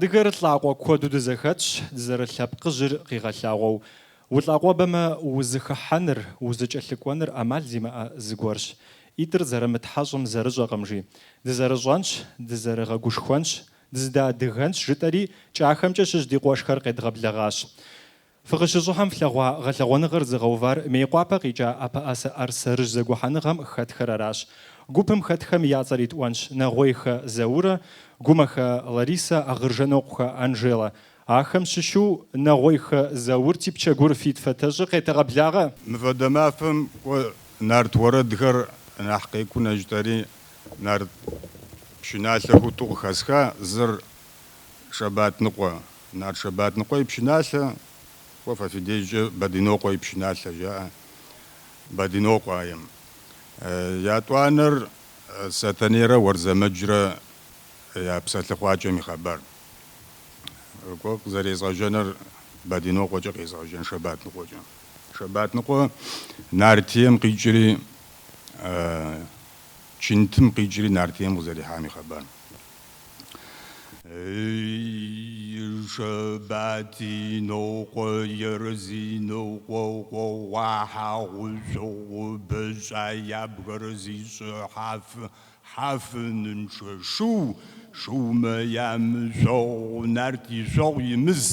Адыгэр лӏакъуэ куэду дызэхэтщ, дызэрылъэпкъыжьыр къигъэлъагъуэу. Улӏакъуэбэмэ, узыхыхьэныр, узыкӏэлъыкӏуэныр ӏэмал зимыӏэ зыгуэрщ. ӏитӏыр зэрымытхьэщӏым зэрыщӏэкъым, жи. Дызэрыщӏэнщ, дызэрыгъэгушхуэнщ, дызэдэадыгэнщ, жытӏэри, Кӏахэмкӏэ щыщ ди къуэшхэр къедгъэблэгъащ. Фыкъыщыщӏыхьэм флъэгъуа гъэлъэгъуэныгъэр зыгъэувар Мейкъуапэ къикӏа ӏэпэӏэсэ ӏэрсэрыжь зэгухьэныгъэм хэтхэр аращ. Гупым хэтхэм я цӏэр итӏуэнщ, Нэгъуейхэ Заурэ, Гумэхэ Ларисэ, Агъыржанокъухэ Анжелэ. Ахэм щыщу Нэгъуейхэ Заур типчэгур фит фэтэщӏы къетэгъэблагъэ. Мыфэдэ мафэм кӏо нарт орэдхэр нахь къекӏунэ жытӏэри нарт пщыналъэхэу тӏу къыхэсха, зыр Шэбатныкъуэ. Нарт Шэбатныкъуэ и пщыналъэ, кӏуэ фэ фи дежкӏэ Бадинокъуэ и пщыналъэ жаӏэ, Бадинокъуэ аем. Ятӏуанэр Сэтэнейрэ Уэрзэмэджрэ я псэлъыхъуакӏэм и хъыбар. Кӏуэ къызэрезгъэжьэныр Бадинокъуэкӏэ къезгъэжьэн Шэбатныкъуэкӏэ. Шэбатныкъуэ Нартием къикӏри, Чынтым къикӏри Нартием къызэрихьам и хъыбар. Шэбатинокъуэ Ерзинокъуэ хьэгъушъугъу бэшӏа ябгэр зишӏыхьаф хьафынынчъэ шыу, шыумэ ямышъогъу нарт ишъогъу имыс.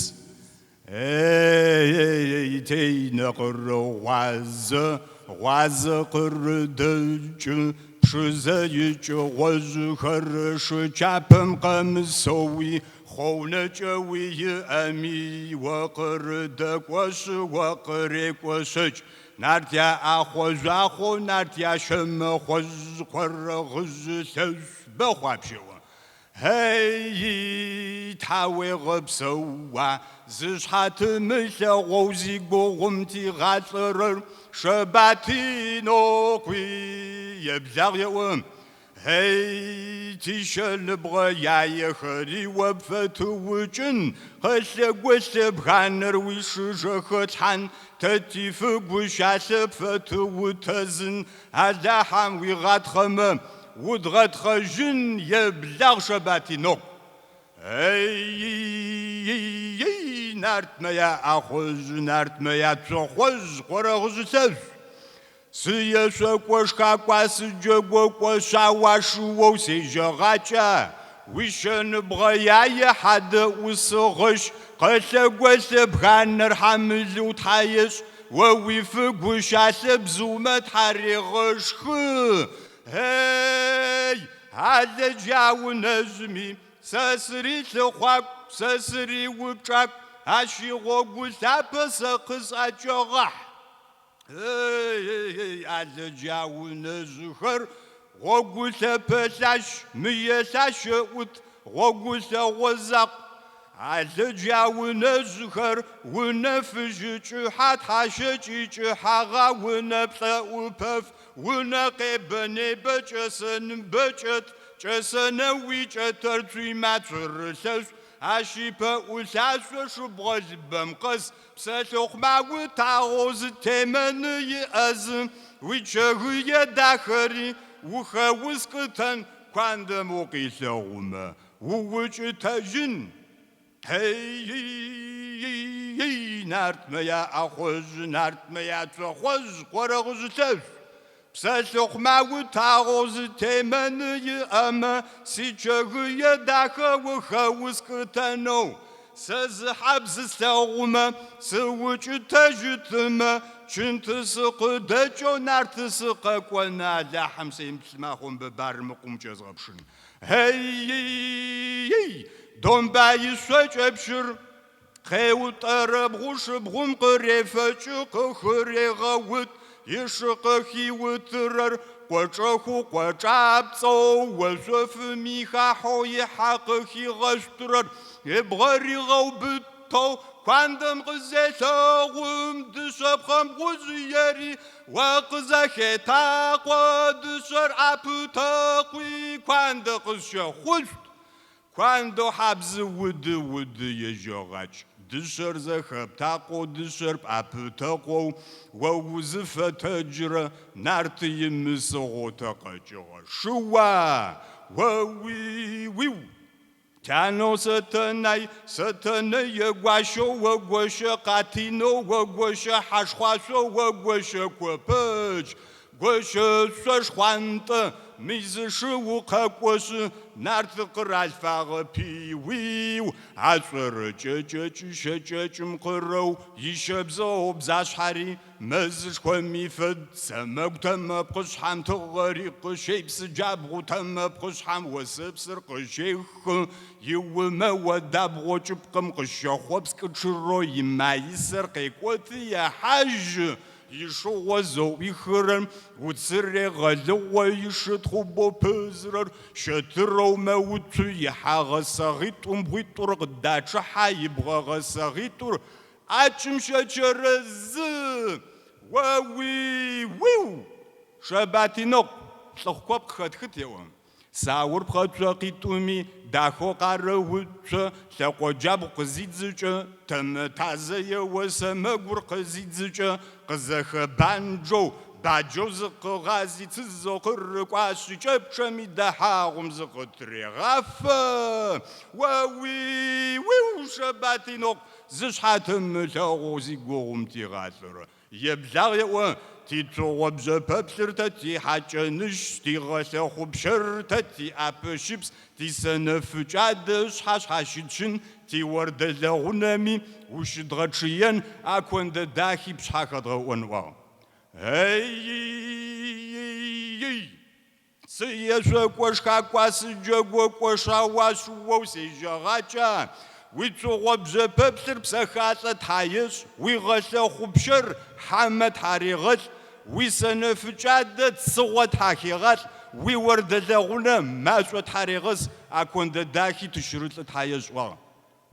Ей, тейнэ къырыгъуазэ, гъуазэ къырыдэкӏы, Пшызэ икӏыгъожъхэр шы чапэм къэмысэуи, хъоунэкӏэуи иӏэми, о къырыдэкӏошъ, о къырекӏошъэкӏ. Нарт я ӏахъо жъуахъоу, нарт я щэмэхъожъ къорэгъыжъ лъэшъу бэхъу апщеӏо. Эй, тхьауегъэпсэуа, зышъхьэ тымылъэгъоу зигугъум тигъалӏэрэр Шэбатинокъуи еблагъ еӏо. Эй, тищэныбгъэ яехэри о пфэтыукӏын, къэлъэголъэ бганэр уишыжэ хэтлъхьан, тэ тифыгу щалъэ пфэтыутэзын, Алахьэм уигъатхъэмэ, удгъэтхъэжьын еблагъ Шэбатинокъу. Эй-й-й, нартмэ я ӏахъожъ, нартмэ я цохъожъ, къорэгъыжъ лъэшъу. Сыешъокӏо шхакӏуа, сыджэгокӏо шъауа шыоу сежьэгъакӏа? Уищэныбгъэ яе хьадэ ӏусыгъэщ, къэлъэголъэ бганэр хьамылыу тхьа ешӏ, О уифыгу щалъэ бзыумэ тхьарегъэшхы. Эй, Алэджаунэжъми, сэ сырилъыхъуакӏу, сэ сыриупчӏакӏу, ащ игъогу лъапэ сэ къысӏэкӏэгъахь. Эй, Алэджаунэжъхэр гъогу лъэпэ лъащ, мые лъащэ ӏут, гъогу лъэгъо закъу. Алэджаунэжъхэр унэ фыжьы кӏыхьа тхьащэкӏи кӏыхьагъа унэ плӏэӏупэф, унэ къебэ-небэ кӏэсэныбэ кӏэт, кӏэсэнэуи кӏэтэр цуйма цурылъэшъу, ащ ипэӏулъашъо шыбгъэлыбэм къэс псэлъыхъумэ утагъэу зы темэны иӏэзы, уичэгые дахэри ухэускӏытэн, куандэм укъилъэгъумэ, Уукӏытэжьын, эй, нартмэ я ӏэхъожъ, нартмэ я цохъожъ, къорэгъыжъ лъэшъу. Псэлъыхъумэ утагъэу зы темэны иӏэмэ, сичэгые дахэ ухэускӏытэнэу. Сэ зы хьабз слъэгъумэ, сыукӏытэжьытымэ, Чынты сыкъыдэкӏэу нарты сыкъэкӏон, Алахьым семыплъымэ хъумбы бармыкъум кӏэзгъэпшын. Эй, домбаишъо кӏэпщыр къеутӏэрэбгъу шыбгъум къырефэкӏы къыхырегъэут, ишы къыхиутырэр къочӏэхыу къочӏапцӏэу ошъофыми хахьэу ихьэ къыхигъэшъутырэр ыбгъэ ригъэубытэу куандэм къызелъэгъум дышъэ пхъэмбгъужъыери о къызэхетакъо дышъэр ӏапытэкъуи куандэ къызщэхъушъут. Куандэу хьабзы уды уды ежьэгъакӏ. Дышъэр зэхэптакъоу дышъэр пӏапытэкъоу о узыфэтэджырэ нарты имысыгъэу тэ къэкӏыгъэ шыуа, о уи-уиу. Тянэу Сэтэнай, Сэтэнэе гуащэу о гощэ къатинэу о гощэ хьэшхъуашъоу о гощэ копэч, гощэшъо шхъуантӏэ, мы зы шыу къэкӏошъы, нарт къыралъфагъэпи, уиу, ашӏорэ кӏэ кӏэкӏыщэ кӏэкӏым къырэу, ищэбзэу бзашъхьари, мэзышхоми фэд, сэмэгу тэмэпкъышъхьэм тыгъэри къыщепсы, джабгъу тэмэпкъышъхьэм осэпсыр къыщехы, иумэ одабгъо кӏыпкъым къыщэхъопскӏы чъырэу имаисэр къекӏоты ехьажьы, ишыгъо зэӏуихырэм уцыр регъэлыгъо, ишытхъубэу пызырэр щэтырэу мэуцу, ихьэ гъэсэгъитӏум бгъуитӏур къыдачъыхьэ, ибгъэ гъэсэгъитӏур ӏакӏым щэчэрэзы, О-уи-уиу! Шэбатиныкъу, лӏыхъу куэпкъ хэтхыт еӏо. Саур пхъэцокъитӏуми дахэу къарэуцо, лъэкъо джабгъу къызидзыкӏэ, тэмэ тазэ ео, сэмэгур къызидзыкӏэ, къызэхэбанджэу, баджэу зыкъыгъази, цызэу къырыкӏуашъи, кӏэпчъэми дэхьагъум зыкъытрегъафэ. О-уи-уиу, Шэбатиныкъу, зышъхьэ тымылъэгъоу зигугъум тигъалӏэрэ. Еблагъ еӏо, тицугъо бжъэпэплъыр тэ тихьакӏэныщ, тигъэлъэхъупщэр тэ тиӏапэщыпс, тисэнэфыкӏадэ ышъхьэ шъхьащытщын, тиордэ лэгъунэми ущыдгъэчъыен, ӏэкондэ дахи пшъхьэ хэдгъэӏон ыӏуагъ. Эй-й-й-й! Сыешъокӏо-шхакӏуа, сыджэгокӏо шъауа шъыоу сежьэгъакӏа? Уицугъо бжъэпэплъыр псэхалӏэ тхьа ешӏ, уигъэлъэхъупщэр хьамэ тхьарегъэлӏ, уисэнэфыкӏадэ цыгъо тхьахегъалӏ, уиордэ лэгъунэ машӏо тхьарегъэс, ӏэкондэ дахи тыщырылӏы тхьа ешӏ ыӏуагъ.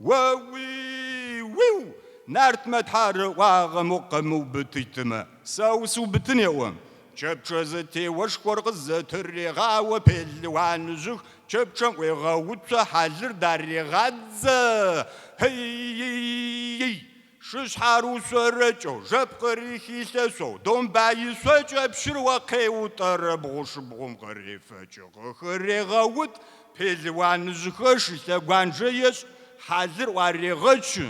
О-уи-уиу! Нартмэ тхьарыӏуагъэм укъэмыубытыщтымэ, сэ усыубытын еӏо. Кӏэпчъэ зэтеошхор къызэтырегъао, пелыуаныжъых, кӏэпчъэм ӏуегъэуцо, хьалыр дарегъадзэ. Эй-й-й! Шышъхьарыушъорэкӏэу, жэпкъыри хилъэшъоу, домбаишъокӏэ пщыр о къеутӏэрэбгъу шыбгъум къырефэкӏы, къыхырегъэут, пелыуаныжъхэр шылъэгуанджэ ешӏ, хьалыр ӏуарегъэчы.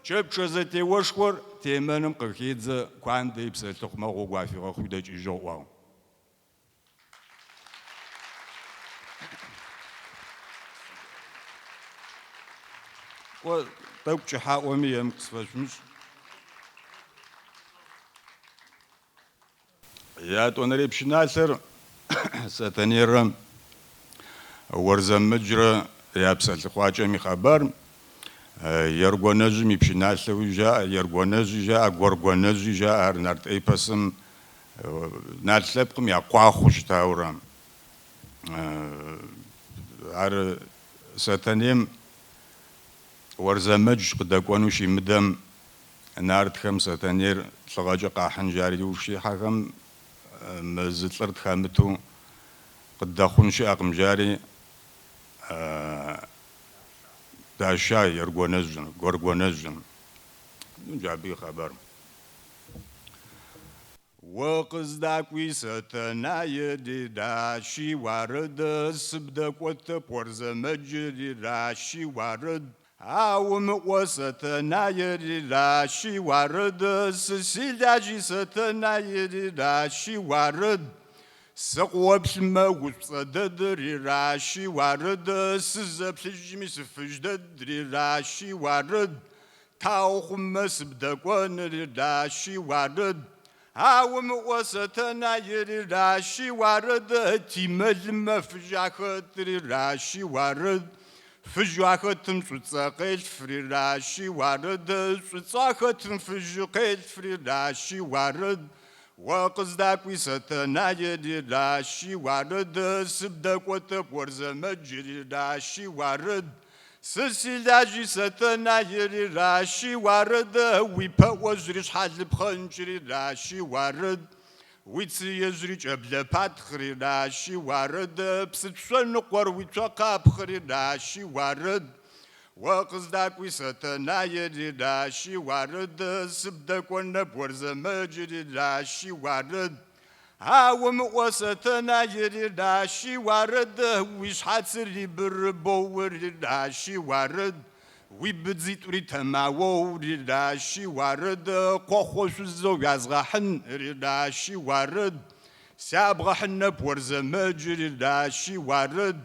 Кӏэпчъэ зэтеошхор темэным къыхедзэ, Куандэ ипсэлъыхъумэ гъогу афигъэхъуи дэкӏыжьыгъ ыӏуагъ. Кӏо, тӏэкӏу кӏыхьаӏоми емыкӏу сфэшъумышӏ. Ятӏонэрей пшыналъэр Сэтэнейрэ Уэрзэмэджрэ я псэлъыхъуакӏэм и хъыбар. Ергуэнэжьым и пшыналъэуи жаӏэ, Ергуэнэжьи жаӏэ, Гуэргуэнэжьи жаӏэ, ар нарт эпосым нарт лъэпкъым я къуахъуу щытаурэ. Ар Сэтэнейм Уэрзэмэдж къыдэкӏуэну щимыдэм нартхэм Сэтэнейр лӏыгъэкӏэ къахьын жари иужь щихьэхэм мы зы лӏыр тхэмыту къыддэхъун щыӏэкъым жари даша Ергуэнэжьым, Гуэргуэнэжьым. Иджы абы и хъыбар. О къыздакӏуи Сэтэнае диращи уарэд, сыбдэкӏотэп Орзэмэджы риращи уарэд. Аумыӏо Сэтэнае риращи уарэд, сы силажьи Сэтэнае риращи уарэд. Сыкъыоплъымэ ушӏуцӏэ дэд риращи уарэд, сызэплъыжьми сыфыжь дэд риращи уарэд. Тау хъумэ сыбдэкӏон риращи уарэд. Аумыӏо Сэтэнае риращи уарэд, тимэлымэ фыжь ахэт риращи уарэд. Фыжь ахэтым шӏуцӏэ къелъф риращи уарэд, шӏуцӏэ ахэтым фыжь къелъф риращи уарэд. О къыздакӏуи Сэтэнае риращи уарэд, сыбдэкӏотэп Орзэмэдж риращи уарэд. Сы силажьи Сэтэнае риращи уарэд, уи пэӏожъри шъхьалыпхъэнкӏ риращи уарэд. Уи цыежъри кӏэблэ патхъ риращи уарэд, псыцо ныкъор уи цокъапхъ риращи уарэд. О къыздакӏуи Сэтэнае риращи уарэд, сыбдэкӏонэп Орзэмэдж риращи уарэд. А умыӏо Сэтэнай риращи уарэд, уи щхьэцыри бырыбэу риращи уарэд, уи быдзитӏури тэмауэу риращи уарэд, кхъуэхъуэ шъузэу уязгъэхьын риращи уарэд, сябгъэхьынэп Орзэмэдж риращи уарэд.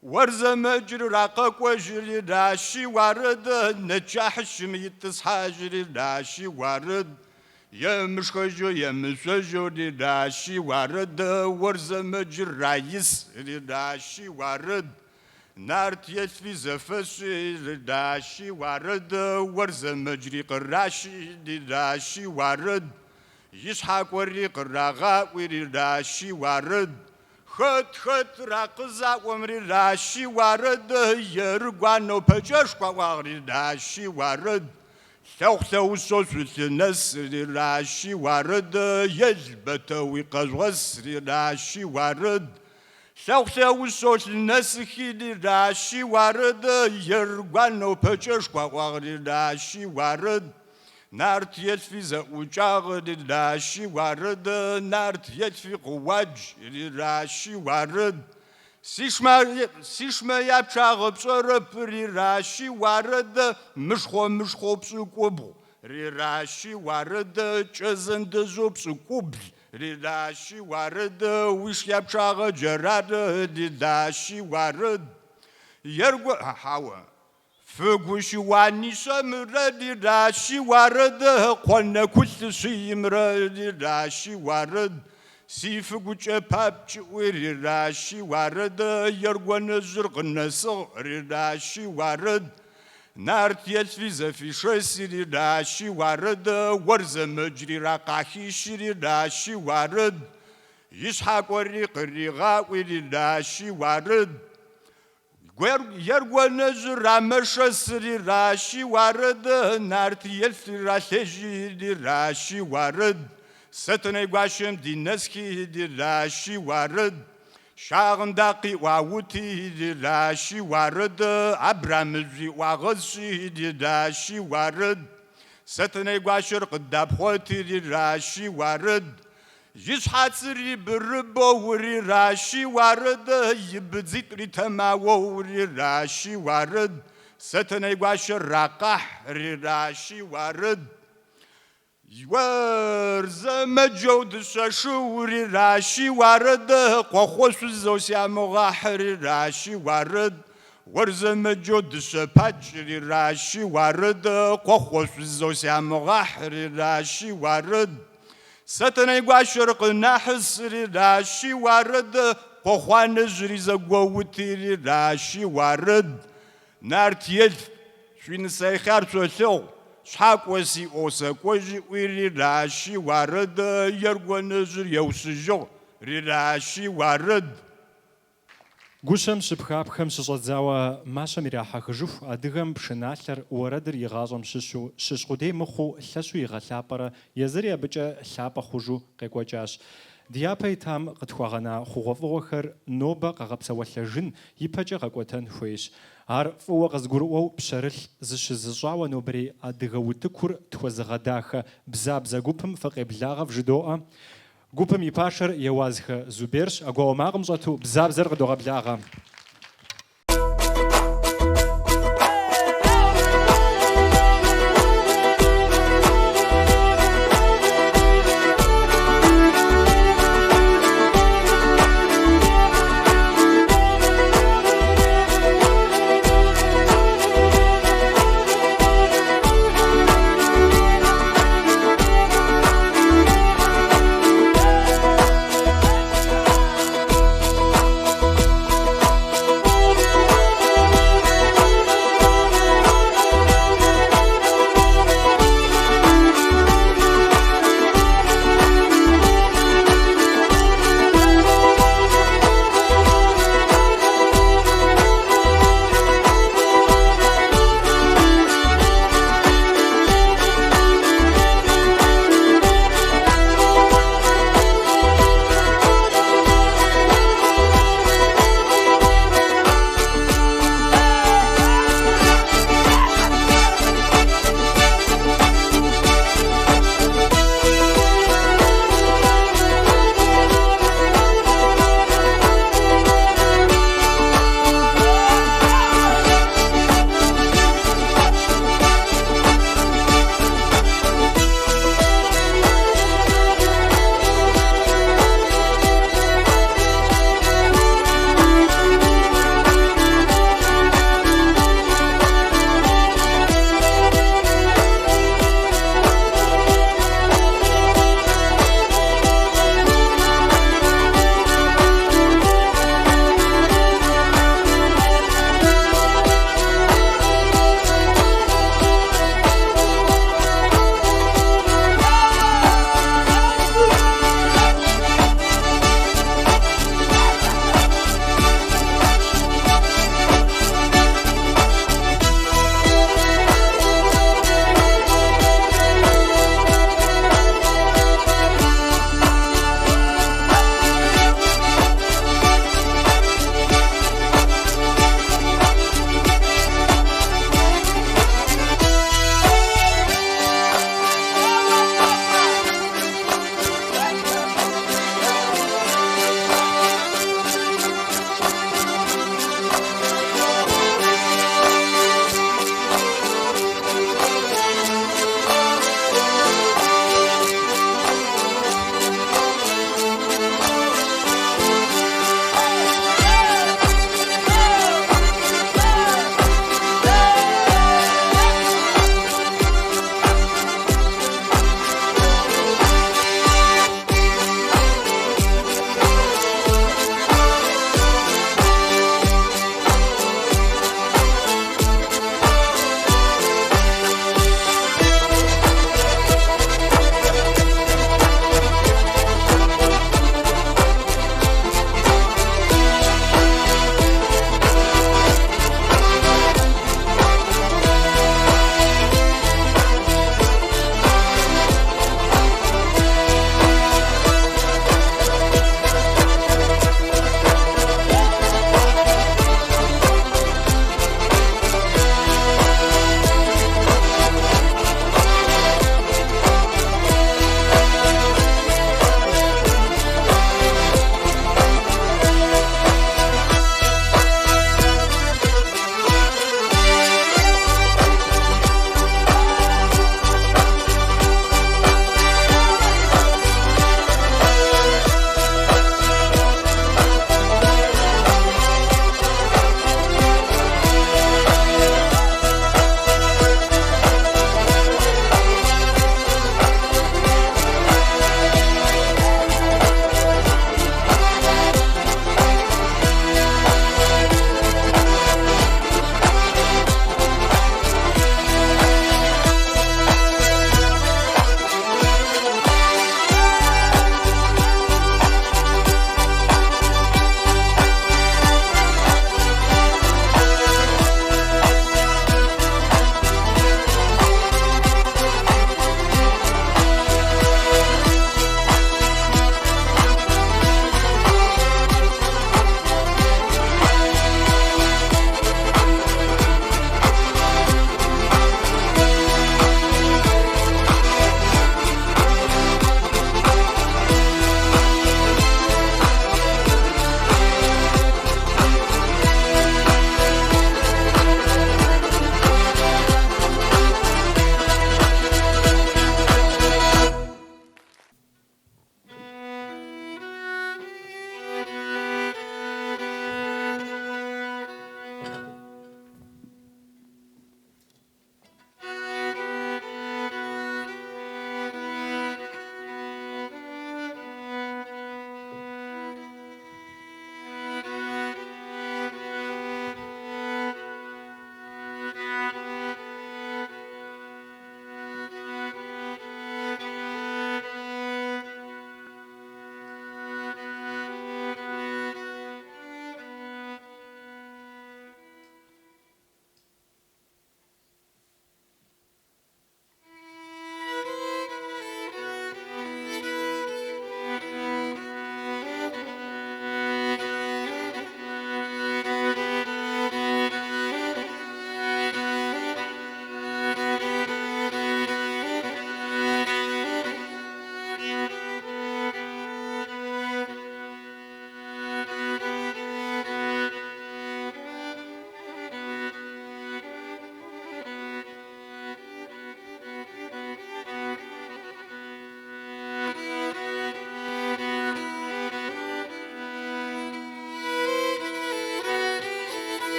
Орзэмэджыр ракъэкӏожь риращи уарэд, нэчахьыщым итӏысхьажь риращи уарэд, емышхэжьэу емышъожьэу риращи уарэд, Орзэмэджыр раис риращи уарэд, нарт елъфи зэфэшӏи риращи уарэд, Орзэмэджри къыращи риращи уарэд, и шъхьакӏори къырагъаӏуи риращи уарэд. Хэт, хэтра къызаӏом риращи уарэд, Ерыгуанэу пэкӏэшху аӏуагъ риращи уарэд, Лъэхъу-лъэушъэу шъулъынэс риращи уарэд, Елбэтэуи къэжъугъэс риращи уарэд, Лъэхъу-лъэушъэу лъынэсыхи риращи уарэд, Ерыгуанэу пэкӏэшху аӏуагъ риращи уарэд, Нарт елъфи зэӏукӏагъ риращи уарэд, Нарт елъфи къыуадж риращи уарэд, Сишмэ япчъагъэ пшӏэрэп риращи уарэд, Мышхъо-мышхъоу пшӏыкӏубгъу риращи уарэд, Кӏэ зэндэжъэу пшӏыкӏубл риращи уарэд, Уиш япчъагъэ джэрары риращи уарэд, Ерго, хьауэ. Фыгущыуанишъэмрэ риращи уарэд, Къонэкулъ шъиймрэ риращи уарэд, Си фыгукӏэ папкӏыӏуи риращи уарэд, Ергуэныжьыр къынэсыгъ риращи уарэд, Нарт елъфи зэфишэси риращи уарэд, Орзэмэджри ракъахищи риращи уарэд, И шъхьакӏори къыригъаӏуи риращи уарэд. Ергуэныжьыр рамэшэс риращи уарэд, Нарт елъфи ралъежьи риращи уарэд, Сэтэней гуащэм динэсхи риращи уарэд, Шагъындакъи ӏуаути риращи уарэд, Абрамыжъуи ӏуагъэзщи риращи уарэд, Сэтэней гуащэр къыдапхъуэти риращи уарэд, И щхьэцыри бырыбэу риращи уарэд, и быдзитӏри тэмауэу риращи уарэд, Сэтэней гуащэр ракъахь риращи уарэд. Орзэмэджэу дыщэ шыу риращи уарэд, Кхъуэхъуэ шъузэу сямыгъахь риращи уарэд, Орзэмэджэу дыщэ пакӏ риращи уарэд, Кхъуэхъуэ шъузэу сямыгъахь риращи уарэд. Сэтэней гуащэр къынахьыс риращи уарэд, Кхъуэхъуанэжьри зэгуэути риращи уарэд, Нарт елъф, шъуинысэ ихъяр шъолъэгъу, шъхьакӏо сиӏэу сэкӏожьы ыӏуи риращи уарэд, Ергуэныжьыр еушъыжьыгъ риращи уарэд. Гущэм щыпхапхэм щыщӏэдзауэ мащэм ирахьэхыжыху адыгэм пшыналъэр, уэрэдыр и гъащӏэм щыщу, щыщ къудей мыхъуу, лъэщу игъэлъапӏэрэ езыри абыкӏэ лъапӏэ хъужу къекӏуэкӏащ. Ди япэ итам къытхуагъэна хъугъуэфӏыгъуэхэр нобэ къэгъэпсэуэлъэжын, ипэкӏэ гъэкӏуэтэн хуейщ. Ар фӏыуэ къызыгурыӏуэу пщэрылъ зыщызыщӏауэ нобэрей адыгэ утыкур тхуэзыгъэдахэ Бзабзэ гупым фыкъеблагъэ вжыдоӏэ. Гупым и пашэр Еуазхэ Зуберщ, ӏэгуауэ макъым щӏэту Бзабзэр къыдогъэблагъэ.